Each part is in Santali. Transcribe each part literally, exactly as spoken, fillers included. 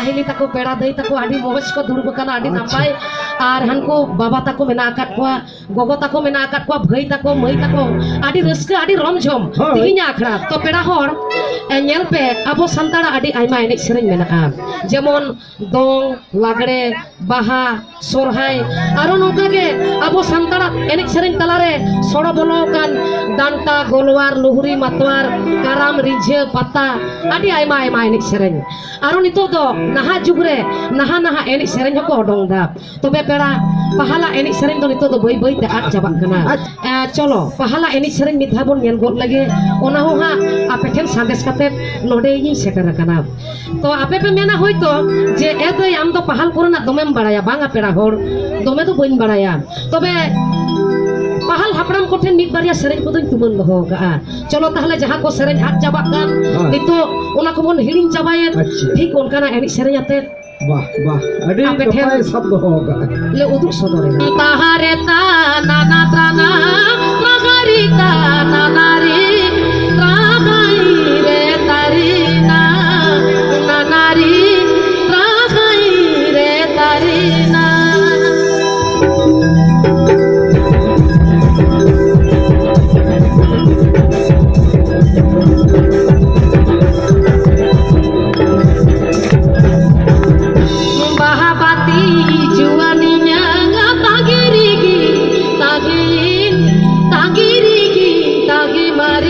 ᱦᱤᱞᱤ ᱛᱟᱠᱚ, ᱯᱮᱲᱟ ᱫᱟᱹᱭ ᱛᱟᱠᱚ ᱟᱹᱰᱤ ᱢᱚᱡᱽ ᱠᱚ ᱫᱩᱲᱩᱵ ᱟᱠᱟᱱᱟ, ᱟᱹᱰᱤ ᱟᱪᱪᱷᱟ᱾ ᱱᱟᱯᱟᱭ᱾ ᱟᱨ ᱦᱟᱱᱠᱩ ᱵᱟᱵᱟ ᱛᱟᱠᱚ ᱢᱮᱱᱟᱜ ᱟᱠᱟᱫ ᱠᱚᱣᱟ, ᱜᱚᱜᱚ ᱛᱟᱠᱚ ᱢᱮᱱᱟᱜ ᱟᱠᱟᱫ ᱠᱚᱣᱟ, ᱵᱷᱟᱹᱭ ᱛᱟᱠᱚ, ᱢᱟᱹᱭ ᱛᱟᱠᱚ, ᱟᱹᱰᱤ ᱨᱟᱹᱥᱠᱟᱹ, ᱟᱹᱰᱤ ᱨᱚᱢ ᱡᱷᱚᱢ᱾ ᱦᱳᱭ᱾ ᱛᱮᱦᱮᱧᱟᱜ ᱟᱠᱷᱲᱟ ᱛᱚ ᱯᱮᱲᱟ ᱦᱚᱲ, ᱮ, ᱧᱮᱞ ᱯᱮ, ᱟᱵᱚ ᱥᱟᱱᱛᱟᱲᱟᱜ ᱟᱹᱰᱤ ᱟᱭᱢᱟ ᱮᱱᱮᱡ ᱥᱮᱨᱮᱧ ᱢᱮᱱᱟᱜᱼᱟ, ᱡᱮᱢᱚᱱ ᱫᱚᱝ, ᱞᱟᱜᱽᱲᱮ, ᱵᱟᱦᱟ, ᱥᱚᱨᱦᱟᱭ, ᱟᱨᱚ ᱱᱚᱝᱠᱟ ᱜᱮ ᱟᱵᱚ ᱥᱟᱱᱛᱟᱲᱟᱜ ᱮᱱᱮᱡ ᱥᱮᱨᱮᱧ ᱛᱟᱞᱟᱨᱮ ᱥᱚᱲᱚ ᱵᱚᱞᱚ ᱟᱠᱟᱱ ᱰᱟᱱᱴᱟ, ᱜᱳᱞᱣᱟᱨ, ᱞᱩᱦᱩᱨᱤ, ᱢᱟᱛᱣᱟᱨ, ᱠᱟᱨᱟᱢ, ᱨᱤᱡᱷᱟᱹ, ᱯᱟᱛᱟ, ᱟᱹᱰᱤ ᱟᱭᱢᱟ ᱟᱭᱢᱟ ᱮᱱᱮᱡ ᱥᱮᱨᱮᱧ᱾ ᱟᱨᱚ ᱱᱤᱛᱚᱜ ᱫᱚ ᱱᱟᱦᱟᱜ ᱡᱩᱜᱽ ᱨᱮ ᱱᱟᱦᱟ ᱱᱟᱦᱟ ᱮᱱᱮᱡ ᱥᱮᱨᱮᱧ ᱦᱚᱸᱠᱚ ᱚᱰᱚᱝ ᱮᱫᱟ᱾ ᱛᱚᱵᱮ ᱯᱮᱲᱟ, ᱯᱟᱦᱟᱞᱟ ᱮᱱᱮᱡ ᱥᱮᱨᱮᱧ ᱫᱚ ᱱᱤᱛᱚᱜ ᱫᱚ ᱵᱟᱹᱭ ᱵᱟᱹᱭ ᱛᱮ ᱟᱫ ᱪᱟᱵᱟᱜ ᱠᱟᱱᱟ᱾ ᱟᱪᱪᱷᱟ᱾ ᱮ, ᱪᱚᱞᱚ, ᱯᱟᱦᱟᱞᱟ ᱮᱱᱮᱡ ᱥᱮᱨᱮᱧ ᱢᱤᱫ ᱫᱷᱟᱣ ᱵᱚᱱ ᱧᱮᱞ ᱜᱚᱫ ᱞᱮᱜᱮ, ᱚᱱᱟ ᱦᱚᱸ ᱦᱟᱸᱜ ᱟᱯᱮ ᱴᱷᱮᱱ ᱥᱟᱸᱫᱮᱥ ᱠᱟᱛᱮ ᱱᱚᱰᱮ ᱤᱧ ᱥᱮᱴᱮᱨ ᱟᱠᱟᱱᱟ᱾ ᱛᱚ ᱟᱯᱮ ᱯᱮ ᱢᱮᱱᱟ ᱦᱳᱭᱛᱚ ᱡᱮ, "ᱮ ᱫᱟᱹᱭ, ᱟᱢ ᱫᱚ ᱯᱟᱦᱟᱞ ᱠᱚᱨᱮᱱᱟᱜ ᱫᱚᱢᱮᱢ ᱵᱟᱲᱟᱭᱟ?" ᱵᱟᱝᱟ ᱯᱮᱲᱟ ᱦᱚᱲ, ᱫᱚᱢᱮ ᱫᱚ ᱵᱟᱹᱧ ᱵᱟᱲᱟᱭᱟ, ᱛᱚᱵᱮ ᱯᱟᱦᱟᱞ ᱦᱟᱯᱲᱟᱢ ᱠᱚᱴᱷᱮᱱ ᱢᱤᱫ ᱵᱟᱨᱭᱟ ᱥᱮᱨᱮᱧ ᱠᱚᱫᱚᱧ ᱛᱩᱢᱟᱹᱞ ᱫᱚᱦᱚ ᱟᱠᱟᱜᱼᱟ᱾ ᱪᱚᱞᱚ ᱛᱟᱦᱞᱮ ᱡᱟᱦᱟᱸ ᱠᱚ ᱥᱮᱨᱮᱧ ᱟᱫ ᱪᱟᱵᱟᱜ ᱠᱟᱱ, ᱦᱮᱸ᱾ ᱱᱤᱛᱚᱜ ᱚᱱᱟ ᱠᱚᱵᱚᱱ ᱦᱤᱲᱤᱧ ᱪᱟᱵᱟᱭᱮᱫ, ᱟᱪᱪᱷᱟ᱾ ᱴᱷᱤᱠ ᱚᱱᱠᱟᱱᱟᱜ ᱮᱱᱮᱡ ᱥᱮᱨᱮᱧ ᱟᱛᱮ ᱵᱟᱦ, ᱵᱟᱦ, ᱟᱹᱰᱤ ᱟᱯᱮ ᱴᱷᱮᱱ ᱱᱟᱯᱟᱭ ᱥᱟᱵ ᱫᱚᱦᱚ ᱟᱠᱟᱫᱼᱟ᱾ ᱞᱮ ᱩᱫᱩᱜ ᱥᱚᱫᱚᱨᱮᱫᱟ᱾ ᱛᱟᱦᱟᱨᱮ ᱛᱟ ᱱᱟᱱᱟ ᱛᱟᱱᱟ, ᱛᱟᱦᱟᱨᱤ ᱛᱟ ᱱᱟᱱᱟᱨᱤ, ᱛᱟᱦᱟᱭ ᱨᱮ ᱛᱟᱨᱤᱱᱟ, ᱱᱟᱱᱟᱨᱤ, ᱛᱟᱦᱟᱭ ᱨᱮ ᱛᱟᱨᱤᱱᱟ᱾ ᱵᱟᱦᱟ ᱵᱟᱹᱛᱤ ᱡᱩᱣᱟᱹᱱᱤᱧᱟ ᱛᱟᱺᱜᱤ ᱨᱮᱜᱮ ᱛᱟᱺᱜᱤᱭᱮᱱ, ᱛᱟᱺᱜᱤ ᱨᱮᱜᱮ ᱛᱟᱺᱜᱤ ᱢᱟ᱾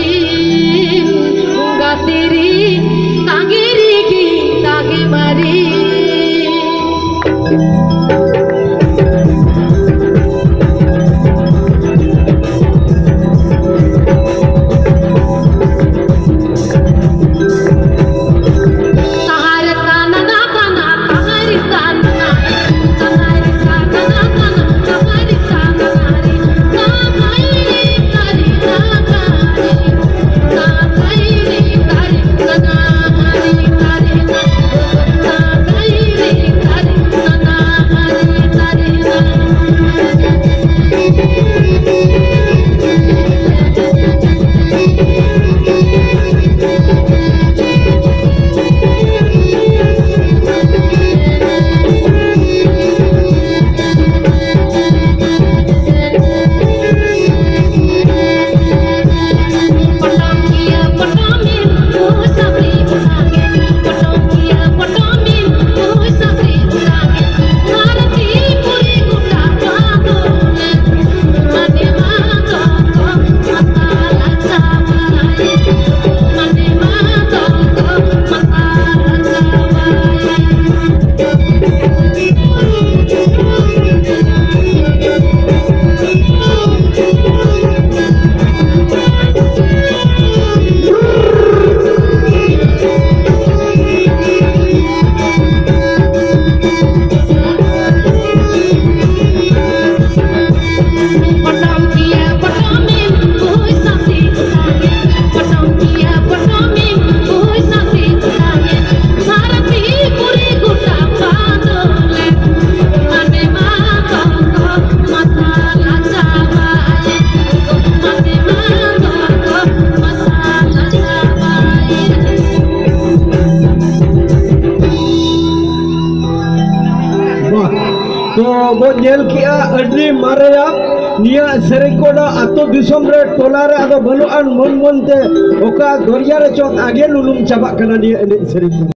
ᱛᱚ ᱵᱚ ᱧᱮᱞ ᱠᱮᱜᱼᱟ, ᱟᱹᱰᱤ ᱢᱟᱨᱮᱭᱟ ᱱᱤᱭᱟᱹ ᱥᱮᱨᱮᱧ ᱠᱚ ᱫᱚ ᱟᱛᱳ ᱫᱤᱥᱚᱢ ᱨᱮ, ᱴᱚᱞᱟ ᱨᱮ ᱟᱫᱚ ᱵᱟᱹᱱᱩᱜ ᱟᱱ, ᱢᱚᱱ ᱢᱚᱱ ᱛᱮ ᱚᱠᱟ ᱫᱚᱨᱭᱟ ᱨᱮ ᱪᱚᱝ ᱟᱜᱮ ᱞᱩᱞᱩᱢ ᱪᱟᱵᱟᱜ ᱠᱟᱱᱟ ᱱᱤᱭᱟᱹ ᱮᱱᱮᱡ ᱥᱮᱨᱮᱧ ᱫᱚ᱾